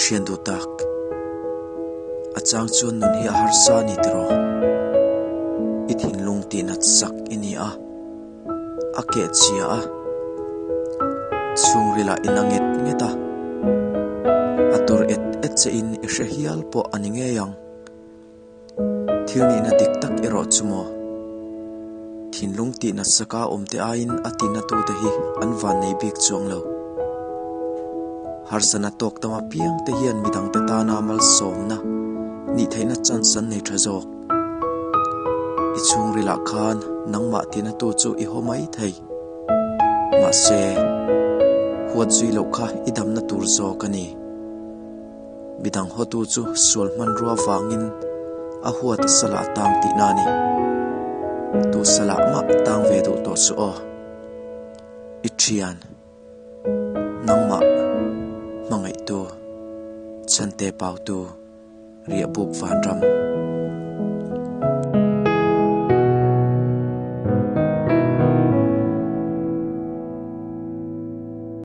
Thian duh tak, a chang chuan nun hi a harsa a ni tiraw? I thinlung tihnat sak i ni a, a keh chhia a, chhungrilah i na nget nget a, a tur et et che in i hre hial pawh a ni ngei ang. Thil nihna dik tak erawh chu maw? Thinlung tihna saka awmte aiin a tihnatute hi an vannei bik chuang lo. Harsana tawk tam apiangte hian midangte tana malsawmna nih theihna chance an nei tha zawk. I chhungrilah khan nangmah tihnatu chu i haw mai thei. Mahse, huat zui loh kha i damna tur zawk a ni. Midang hawtu chu sual hmanrua vangin a huat salah tang tihna a ni. Tu salah mah tang ve duh tawh suh aw. I thian, nangmah hmangaihtu, chhante pautu, riahbuk vanram.